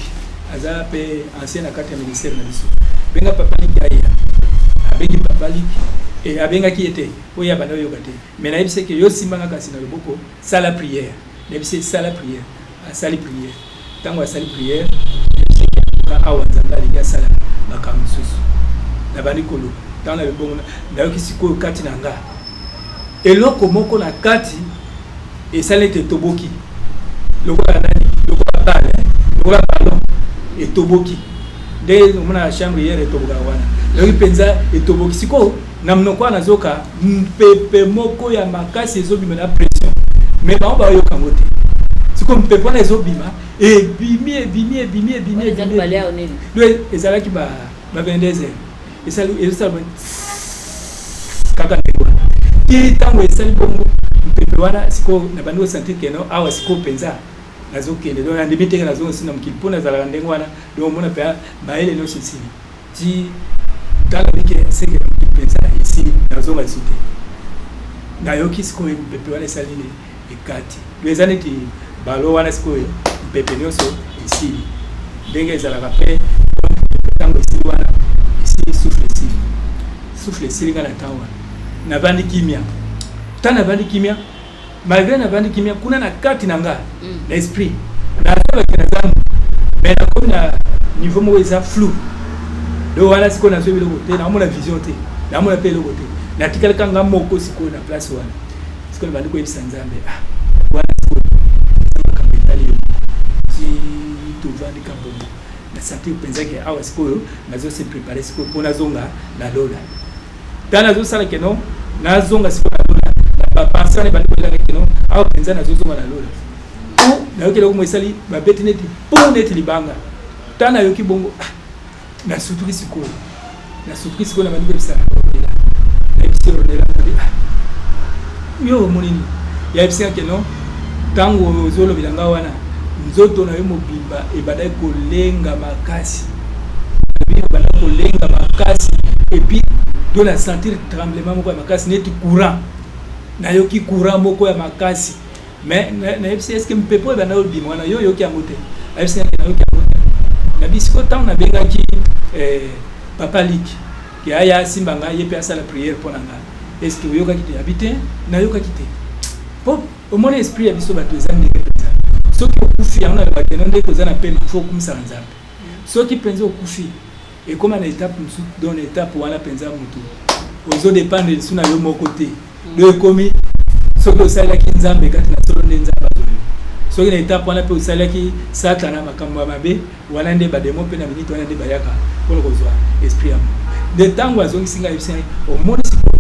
aza mpe ancien na kati ya ministère na biso, benga papa Lik aya. Abengi papa Lik e, abengaki ye te oyo abanda oyoka te, mais nayebisi que yo simbanga kasi na loboko, sala prière. Nayebisi sala prière, asali prière. Ntango asali prière, awa Nzambe alingi asala makambo mosusu. Nabandi koloba. Ntango na bongo, nayoki sikoyo kati na nga eloko moko na kati esali ete etoboki lokola nani, lokola balle, lokola ballon etoboki. Nde omona na chambre hier etobokaka wana, nayoki mpenza etoboki. Sikoyo na monoko wana nazoka mpepe moko ya makasi ezobima na pression, mais bango bayoka yango te. Sikoyo mpepe wana ezobima, ebimi, ebimi, ebimi, ebimi, ebimi. Ezalaki ba 22 heures, esali, ezosala kaka ndenge wana ti ntango esali bongo mpepe wana. Sikoyo nabandi kosentir que non, awa sikoyo mpenza nazokende. Donc nandimi teke nazonga na mokili mpo nazalaka ndenge wana. Donc omona mpenza mayele nyonso esili ti tala bike seke na mokili mpenza esili, nazonga lisu te. Nayoki sikoyo mpepe wana esali nini, ekati. Donc eza neti ballon wana. Sikoyo mpepe nyonso esili ndenge ezalaka mpe ntango esili wana, esili, souffle esili, souffle esili. Nga na ntango wana navandi kimia. Ntango navandi kimia, malgré navandi kimia kuna na kati na nga na esprit, nazabaki naza mutu, mais nakomi na niveau moko eza flou. Donc wana sikoyo nazwi biloko te, naomona vision te, naomona mpe eloko te, natikalaka nga moko sikoyo na place wana. Sikoyo nabandi koyebisa Nzambe: ah, wana sikoyo makambo etali yo. Ti tovandi ka bongo, nasentir mpenza que awa sikoyo nazose préparer sikoyo mpo nazonga na lola. Ntango nazosala que non, nazonga sikoyo na lola, na bapensées wana ebandi koyelaka que non, awa mpenza nazozonga na lola. Po nayoki eloko mo esali, babeti neti po neti libanga. Ntango nayoki bongo, ah, nasutuki sikoyo, nasutuki sikoyo, nabandi koyebisa Ronela, nayebisi Ronela, nabi: ah, yo omoni nini? Yayebisika que non, ntango ozolobela nga wana, nzoto na yo mobimba ebandaki kolenga makasi, ebandaki kolenga makasi. Et puis do na sentir tremblement moko ya makasi neti courant, nayoki courant moko ya makasi. Mais nayebisi: est ce que mpepo oyo ebanda obima wana, yo oyoki yango te? Ayebisi naki nayoki yango te. Nabi sikoyo ntango nabengaki papa Lik que aya asimba ngai, ye mpe asala prière mpo na ngai, est ce que oyokaki te? Abi te, nayokaki te. Po omoni esprit ya biso bato eza ndenge mpenza, soki okufi yango nalobaki no ndenge oza na pema, faut okumisaka Nzambe. Soki mpenza okufi, ekóma na étape mosusu. Donc na étape wana mpenza motu ozodépendre lisu na yo moko te. Do ekomi soki osalelaki Nzambe kati na solo, nde Nzambe azoyo. Soki na étape wana mpe osalelaki Satana makambo ya mabe wana, nde badémons mpe na minute wana nde bayaka mpona kozwa esprit ya moto. Nde ntango azongisi ngai, ayebisi ngai: omoni sikoyo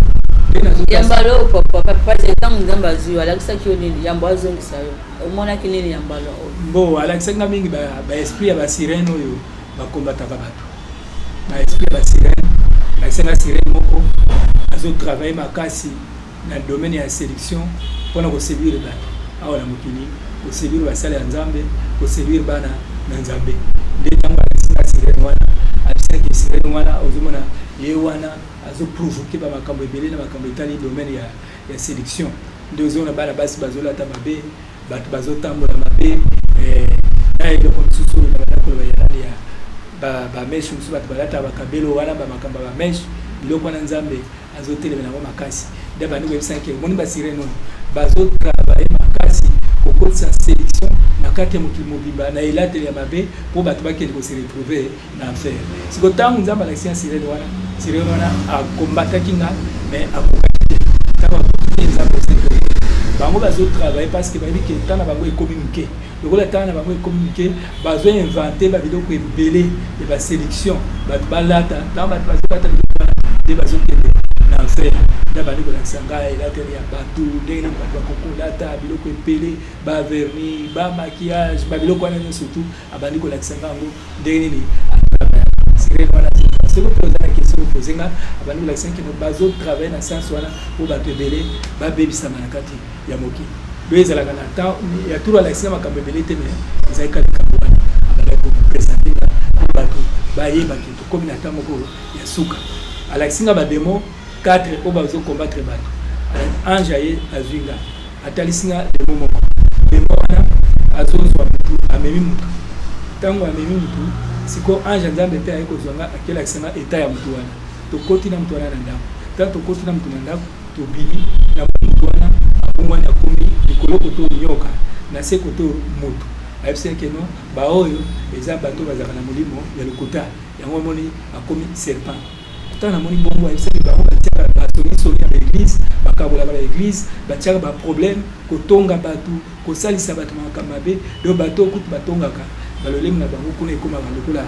nde Yambalo papa, pasi ntango Nzambe azwi yo, alakisaki yo nini yambo azongisa yo? Omonaki nini yambalo oyo? Mbo alakisaki nga mingi baesprit ya basirène oyo bakombataka bato, baesprit ya basirène. Alakisaki nga sirène moko azotravaille makasi na domaine ya séduction mpona koséduire bato awa na mokili, koséduire basali ya Nzambe, koséduire bana na Nzambe. Nde ntango alakisi nga sirène wana, abisaki sirène wana ozomona ye wana azoprovoquer bamakambo ebele na makambo etali domaine ya séduction. Nde ozomona bana basi bazolata mabe, bato bazotambola mabe, na eloko mosusu oyo babanda koloba ya nani, ya bamèches mosusu, bato balataka bakabelo wana, bamakambo ya bamèches, biloko wana Nzambe azotelemela yango makasi. Nde bandi koyebisaki: omoni basirène oyo bazotravailler makasi kokotisa séduction na kati ya mokili mobimba na elateli ya mabe mpo bato bakende kose retrouver na enfer. Siko ntango Nzambe alakisi ya sirène wana, sirène wana akombataki nga, mais akokaki te. Ntango akoki te, Nzambe osepeli. Bango bazotravailler parce que bayebi que ntango na bango ekomi moke. Lokola ntango na bango ekomi moke, bazoinventer babiloko ebele ya baséduction, bato balata. Ntango bato bazolata biloko wana, nde bazokende na enfer. Nde bandi kolakisa ngai elateli ya bato, ndenge nini bato bakokolata biloko ebele, bavernis, bamaquillage, babiloko wana nyonso tu. Abandi kolakisa ngai yango ndenge nini sirène wana. Soki mpe oza na question, opose nga. Abandi kolakisa que bazotravailler na sens wana mpo bato ebele babebisama na kati ya mokili. Do ezalaka na temps ya tour, alakisi nga makambo ebele te, mais ezalaki kaka likambo wana abandaki koprésenter nga. Bayeba ke tokomi na temps moko ya suka. Alakisi nga ba demons 4 oyo bazo combattre bato. Ange aye azwi nga, atalisi nga demon moko. Demon wana azozwa mutu, amemi mutu. Ntango amemi mutu, sikoyo ange ya Nzambe mpe aye kozwa nga, akelakisa nga etat ya mutu wana. Tokoti na mutu wana na ndako. Ntango tokoti na mutu na ndako, tobimi na mutu wana abongwani akomi likolo koto nyoka, na se koto mutu. Ayebisi ke non, baoyo eza bato bazalaka na molimo ya lokuta, yango amoni akomi serpent. Ntango namoni bongo, ayebisaki bango batiaka basongisongi ya baeglise, bakabolaka baeglise, batiaka baproblème, kotonga bato, kosalisa bato makambo mabe. Donc bato oyo kutu batongaka balolemo na bango kuna ekomaka lokola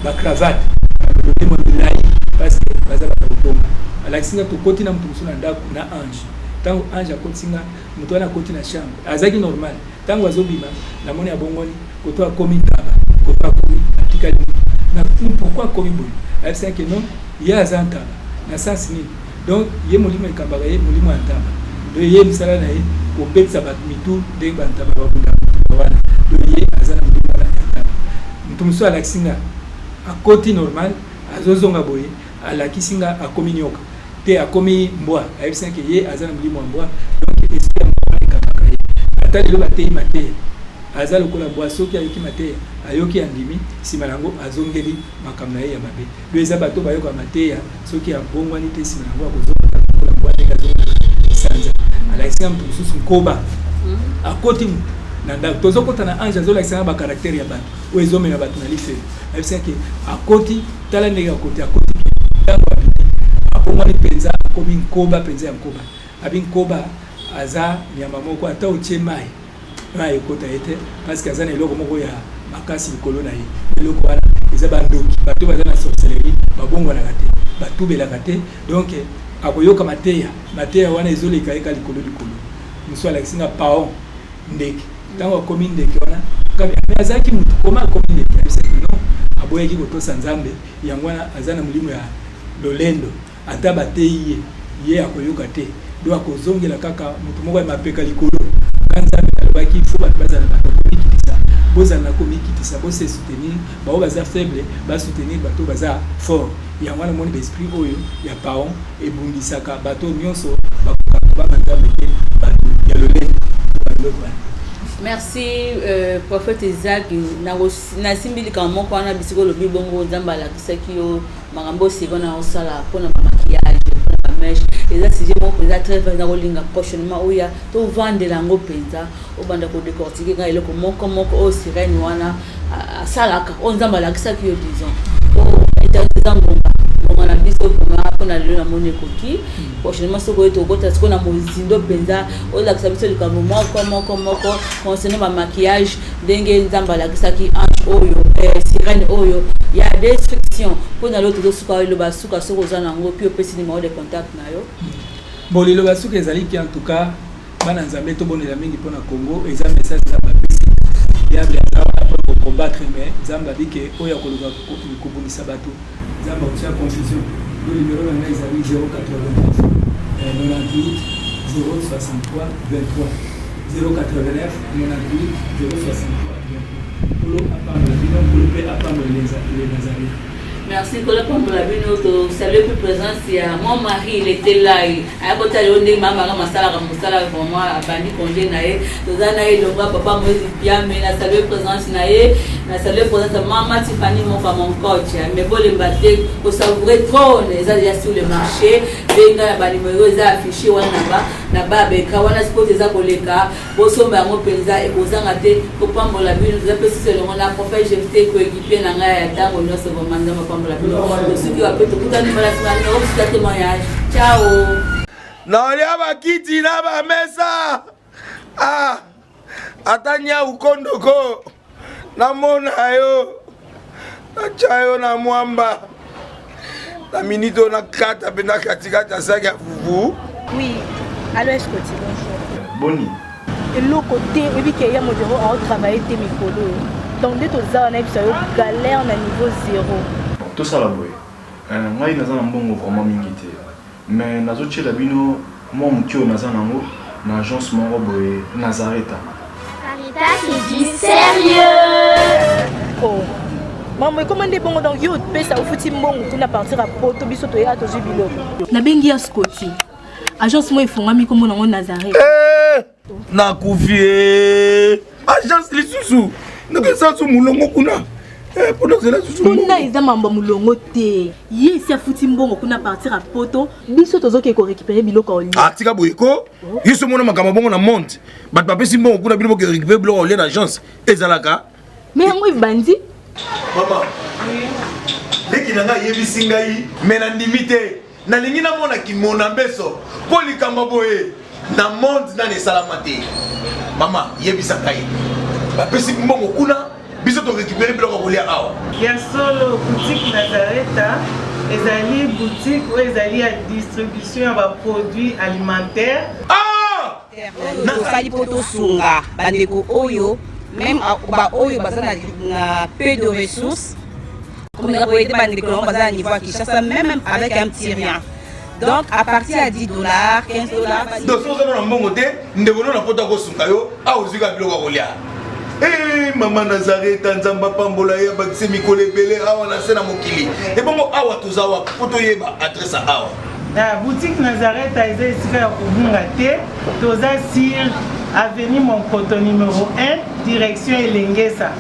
bacravate, balolemo milai, parce que baza bato kotonga. Alakisi nga tokoti na moto mosusu na ndako na ange. Ntango ange akotisi nga, moto wana akoti na chambre, azalaki normal. Ntango azobima, namoni abongwani, koto akomi ntaba, koto akomi atikali moto. Natuni pourquoi akomi boye, ayebisaki ke non, ye aza ntaba na sens nini? Donc ye molimo ekambaka ye, molimo ya ntaba. Donc ye mosala na ye kobetisa bato mitu ndenge bantaba babundaka bitumba wana. Donc ye aza na molimo wana ya ntaba. Moto mosusu alakisi nga akoti normal, azozonga boye, alakisi nga akomi nyoka te, akomi mbwa. Ayebisaki ke ye aza na molimo ya mbwa, donc esprit ya mbwa wana ekambaka ye. Ata lelo bateyi mateya, aza lokola mbwa, soki ayoki mateya, ayoki andimi, nsima na yango azongeli makambo na ye ya mabe. Do eza bato bayoka mateya, soki abongwani te, nsima na yango akozonga lokola mbwa ndenge azongaka sanza. Alakisi nga moto mosusu nkoba, akoti moto na ndako, tozokota na ange, azolakisa nga bacaractère ya bato oyo ezomema bato na lifelo. Ayebisaki ke akoti, tala ndenge akoti, akoti ntango abimi abongwani mpenza, akomi nkoba mpenza ya nkoba. Abi nkoba aza nyama moko ata otie mai, mai ekota ye te, parce que aza na eloko moko ya makasi likolo na ye. Eloko wana eza bandoki, bato baza na sorcellerie babongwanaka te, batubelaka te. Donc akoyoka mateya, mateya wana ezoleka ye ka likolo likolo. Mosusu alakisi nga paon, ndeke. Ntango akomi ndeke wana, me azalaki motu, koma akomi ndeke? Ayebisaki non, aboyaki kotosa Nzambe, yango wana aza na molimo ya lolendo, ata bateyi ye, ye akoyoka te. Do akozongela kaka motu moko ya mapeka likolo. Nga Nzambe alobaki fo bato bazala bato ya komikitisa, bozala na komikitisa, bose soutenir, baoyo baza faible basoutenir bato baza fort. Yango wana omoni baesprit oyo ya paon ebundisaka bato nyonso bakoka kobanga Nzambe te, bato ya lolendo, babiloko wana. Merci prophète Isaac. Nasimbi likambo moko wana bisika olobi bongo Nzambe alakisaki yo makambo osika na osala mpona bamaquillage, mpona bamèche. Eza sujet moko mpenza très vaste, nakolinga prochainement oya tovandela yango mpenza, obanda kodécortiquer ngai eloko moko moko oyo sirène wana asalaka, oyo Nzambe alakisaki yo. Disons eza ngonga ngonga na biso vraiment mpona lelo namoni ekoki. Prochainement soki oyo tokota sikoyo na mozindo mpenza, olakisa biso likambo moko moko moko concernant bamaquillage, ndenge Nzambe alakisaki ange oyo, sirène oyo ya destruction. Mpona lelo tozosuka. Eloba suka soki oza nango, puis opesi numéro de contact na yo. Bon, liloba suka ezalaki, en tout cas bana Nzambe, tobondela mingi mpona Congo. Eza message Nzambe apesi. Diable aza wana mpona kocombattre, mais Nzambe abike oyo akoluka kobundisa bato, Nzambe akotia confusion. Do numéro na ngai ezali 089 98 063 23, 089 98 063 23. Nkolo apambola bino, Nkolo mpe apambola le Nazareth. Merci, Kola pambola bino. Tosalue mpe présence ya mon mari, il était là, ayakotala yo ndenge mama nga masalaka mosala. Vraiment abandi congé na ye, toza na ye elongo papa Moïse Piame. Na salue présence na ye, na salue présence ya mama Tiffany Moka, mon coach. Mais bolemba te kosavourer trône, eza déjà sur le marché. Benga na banimero eza affiché wana na babeka wana, sport eza koleka, bosomba yango mpenza, ekozanga te kopambola bino. Toza mpe susu elongo na prophète Jefte, coéquipier na ngai ya ntango nyonso. Vraiment Nzambe apambola bino. Tosuki wape, tokutani mbala nsima nimero mosusu ya témoignage. Ciao. Naolia bakiti na bamesa, ah, ata nyau kondoko namona yo, natya yo na mwamba na minute oyo, nakata mpenza katikati ya saki ya fufu. Oui, allo Escoti, bonjour. Boni? Eloko te, oyebi ke ya modero aotravaille te mikolo oyo, donc nde toza wana, yebisa yo, galère na niveau zéro. Bon, tosala boye. Ngai naza na mbongo vraiment mingi te, mais nazotiela bino mwa moke oyo naza nango na agence moko boye, Nazareta. Caritas, c'est du sérieux. Oh. Makambo ekoma nde bongo, donc yo opesa ofuti mbongo kuna partir ya poto, biso toya tozwi biloko. Nabengi ya Scotty, agence moko efongwami nkombo nango Nazareth. Eh, nakufi eh. Agence lisusu ndenge esasu molongo kuna eh, mpona ozela susu. Kuna eza mambo ya molongo te, ye esi afuti mbongo kuna partir ya poto, biso tozoke korécupere biloko ya olia. Ah, tika boye ko, yo so omona makambo bongo na monde, bato bapesi mbongo kuna, bino boke récupere biloko ya olia na agence, ezalaka? Me yango ebandi. Mama leki na ngai ayebisi ngai, me nandimi te. Nalingi namona kimona mbeso mpo likambo boye na monde nani esalama te. Mama, yebisa ngai, bapesi mbongo kuna, biso torécupere biloko ya kolia awa? Ya solo, boutique Nazareta ezali boutique oyo ezali ya distribution ya baproduit alimentaire. Ah! Tosali mpo tosunga bandeko oyo, meme baoyo baza na peu de ressources, komeka koyede bandeko nango baza na niveau ya Kinshasa, même avec un petit rien, donc à partir ya 10 $, 15 $. Donc soki oza na mbongo te, ndeko no na poto akosunga yo awa, ozwi kaka biloko ya kolia. Eh, mama Nazareta, Nzambe apambola ye, abakise mikolo ebele awa na se na mokili. Ebongo awa toza wapi, mpo toyeba adresse ya awa? Na boutique Nazareth eza esika ya kobunga te, toza sur avenue Monkoto numéro 1, direction Elengesa,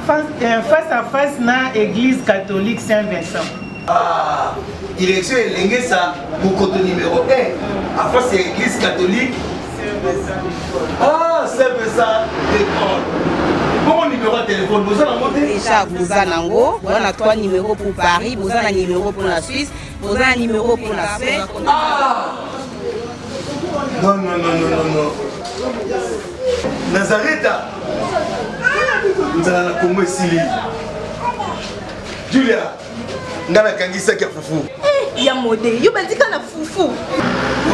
face à face na église catholique Saint-Vincent. Ah, direction Elengesa, Mokoto numéro 1, à face ya église catholique. Ah, Saint-Vincent de Paul. Bongo numéro ya téléphone boza nango te? Déjà boza nango, boza na trois numéros pour Paris, boza na numéro pour la Suisse, boza na numéro pour la Suède. Ah! Non, non, non, non, non, non. Nazareta, nzala na Kongo esili. Julia, nga nakangisaki ya fufu. Eh, ya mode, yo bandika na fufu.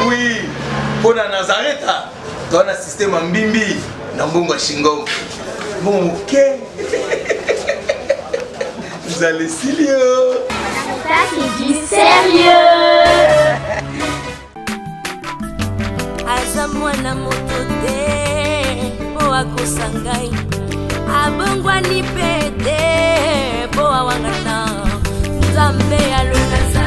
Oui, mpo na Nazareta toza na systeme ya mbimbi na mbongo ya shingom, mbongo moke, nzala esili yo. Ça, c'est du sérieux. Aza mwana moto te mpo akosa ngai, abongwani mpe te mpo awangana Nzambe alonga.